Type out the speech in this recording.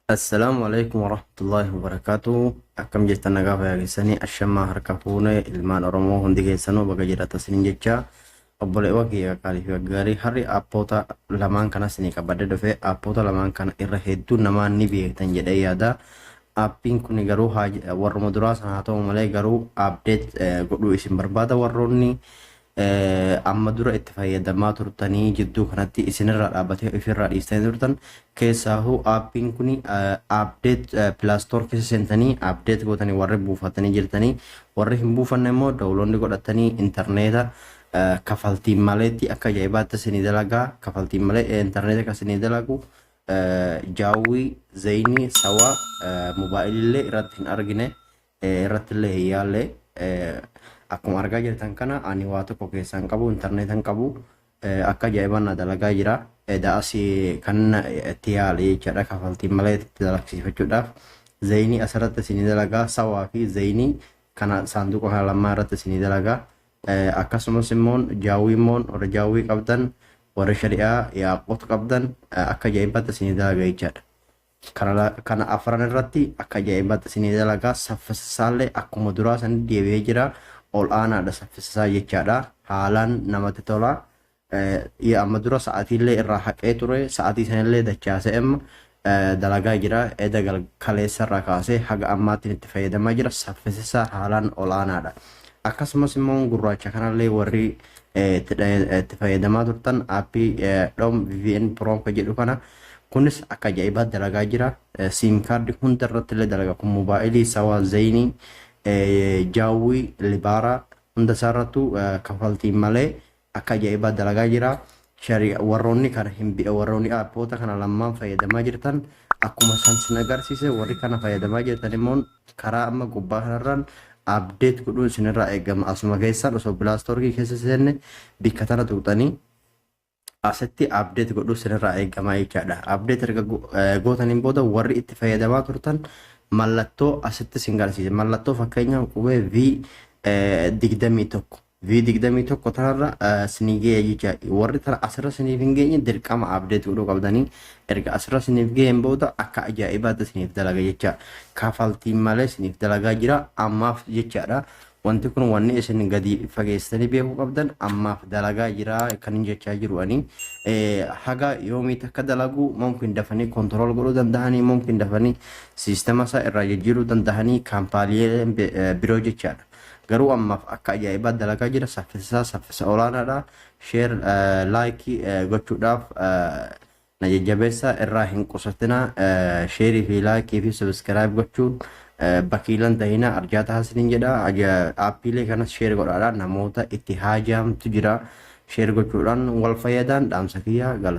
Assalaamu alaikum warahmatullahi wabarakatuh. Akkam jirtan, nagaa fayyaa keessanii? Ashamaa, harka fuune ilmaan Oromoo hundi keessanuu, baga jiraata isiniin jecha. Obboleewwan kiyya qaalii fi gaggaarii, harri aappoota lamaan kana isinii qabadee dhufe. Aappoota lamaan kana irra hedduu namaa ni beektan jedhee yaada. Aappiin kun garuu warruma duraa sana haa ta'u malee, garuu update godhuu isin barbaada. Warroonni amma dura itti fayyadamaa turtanii jidduu kanatti isinirraa dhaabbatee ofirraa dhiistanii turtan keessaahuu, aappiin kun update Play Store keessa seentanii update gootanii warri buufatanii jirtanii, warri hin buufanne immoo download godhatanii intarneeta kafaltiin maleetti akka ajaa'ibaatti isinii dalagaa. Kafaltiin malee intarneeta kan isinii dalagu Jawwy, Zain, SAWA, mobaayilillee irratti hin argine, irratti illee hin yaalle. Akkuma argaa jirtan kana, ani waa tokko keessaa hin qabu, intarneeta hin qabu, akka ajaa'ibaan na dalagaa jira. Edaa asii kan itti yaale jechaadha, kafaltiin malee itti dalagsiifachuudhaaf. Zain asirratti isinii dalagaa, SAWA fi Zain kana saanduqa kana lamaa irratti isinii dalagaa. Akkasumas immoo Jawwy immoo warra Jawwy qabdan, warra shari'aa Yaaqut qabdan, akka ajaa'ibaatti isinii dalaga jechaadha. Kana afran irratti akka ajaa'ibaatti isinii dalagaa. Saffisisaallee akkuma duraa sanii deebi'ee jira, ol aanaadha saffisisaa jechaadha. Haalaan namatti tola. Amma dura sa'atiillee irraa haqee ture, sa'atii sanillee dachaasee amma dalagaa jira. Eda kaleessa irraa kaasee haga ammaatti itti fayyadamaa jira. Saffisisaa haalaan ol aanaadha. Akkasumas immoo gurraacha kanallee warri itti fayyadamaa turtan, aappii Dom VPN Pro kan jedhu kana, kunis akka ajaa'ibaatti dalagaa jira. SIM card hunda irratti illee dalaga kun. Mobaayilii, SAWA, Zain, Jawwy, Lebara hunda isaarrattu kafaltiin malee akka ajaa'ibaatti dalagaa jira. Warroonni kana hin warroonni aappoota kana lamaan fayyadamaa jirtan, akkuma san sin agarsiise, warri kana fayyadamaa jirtan immoo karaa amma gubbaa kanarraan update godhuun isinirraa eegama. Asuma keessaan osoo Play Store keessa seenne bikka tana tuqxanii asitti update godhuu isinirraa eegama jechaadha. Update erga gootaniin booda, warri itti fayyadamaa turtan mallattoo asitti isin garsiise. Mallattoo fakkeenyaaf qubee V21, V21 tanarra isinii ga'e jecha. Warri tana asirra isiniif hin geenye dirqama update godhuu qabdanii. Erga asirra isiniif ga'een booda akka ajaa'ibaatti isiniif dalaga jecha. Kafaltiin malee isiniif dalagaa jira ammaaf jechaadha. Wanti kun wanni isin gadi fageessitanii beekuu qabdan, ammaaf dalagaa jira kan hin jechaa jiru ani. Haga yoomiitti akka dalagu mumkin dafanii control godhuu danda'anii, mumkin dafanii siistema isaa irraa jijjiiruu danda'anii kaampaaniileen biroo jechaadha. Garuu ammaaf akka ajaa'ibaa dalagaa jira. Saffisa, saffisa olaanaadha. Share, like gochuudhaaf na jajjabeessa, irraa hin qusatina. Share fi like fi subscribe gochuun bakiilan tahina, arjaa taasisaniin jedha. Aappiilee kanas share godhaadha, namoota itti haajaamtu jira. Share gochuudhaan wal fayyadaan dhaamsa kiyya gala.